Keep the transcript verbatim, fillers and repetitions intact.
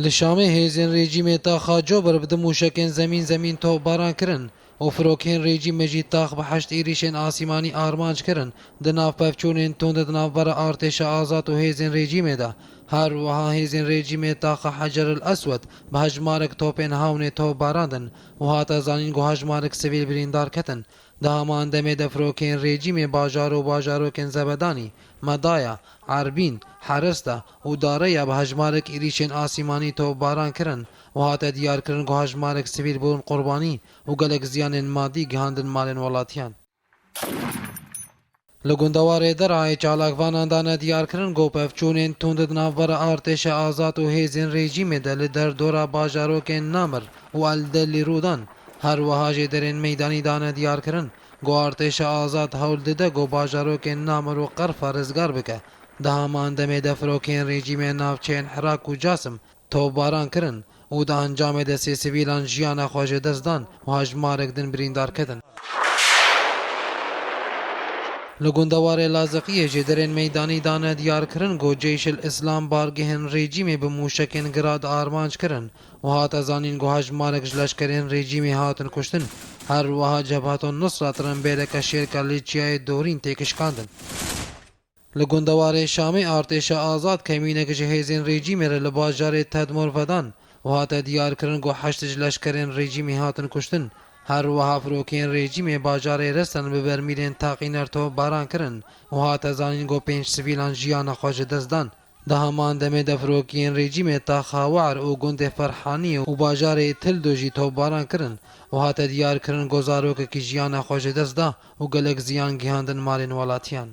Li Şamê hêzên rejîmê taxa Cober bi du mûşekên zemîn zemîn topbaran kirin û firokeyên rejîmê jî tax bi heşt êrîşên asîmanî armanc kirin. Di nav pevçûnên tund di navbera artêşa azad û hêzên rejîmê de, her wiha hêzên rejîmê taxa Hecer el Eswed bi hejmarek topên hewnê topbarandin û hate zanîn ku hejmarek sivîl birîndar ketin. Di heman demê de firokeyên rejîmê bajar û bajarokên Zebedanî, Medaya, Erbîn, Herista û Dareya bi hejmarek êrîşên asîmanî topbaran kirin û hate diyarkirin ku hejmarek sivîl bûn qurbanî û gelek ziyanên madî gihandin malên welatiyan. Li gundewarê Derayê çalakvanan dane diyarkirin ku pevçûnên tund di navbera artêşa azad û hêzên rejîmê de li derdora bajarokên Namir û El Delî rû dan. Her wiha jêderên meydanî dane diyarkirin ku artêşa azad hewl dide ku bajarokên Namir û Qerfa rizgar bike. Di heman demê de firokeyên rejîmê navçeyên Hirak û Casim topbaran kirin û di encamê de sê sivîlan jiyana xwe ji dest dan û hejmarek din birîndar ketin. Li gundewarê Laziqiyê jêderên meydanî dane diyarkirin ku Ceyşil Îslam bargehên rejîmê bi mûşekên Grad armanc kirin û hate zanîn ku hejmarek ji leşkerên rejîmê hatin kuştin. Her wiha Cebheton Nusra tirimbêleke şêrka li çiyayê Dorîn têkişkandin. Li gundewarê Şamê artêşa azad kemînek ji hêzên rejîmê re li bajarê Tedmor vedan û hate diyarkirin ku heşt ji leşkerên rejîmê hatin kuştin. Her wiha firokeyên rejîmê bajarê Resten bi bermîlên taqîner topbaran kirin û hate zanîn ku pênc sivîlan jiyana xwe ji dest dan. Di heman demê de firokeyên rejîmê taxa War û gundê Ferhaniyê û bajarê Tildo jî topbaran kirin û hate diyarkirin ku zarokekî jiyana xwe ji dest da û gelek ziyan gihandin malên welatiyan.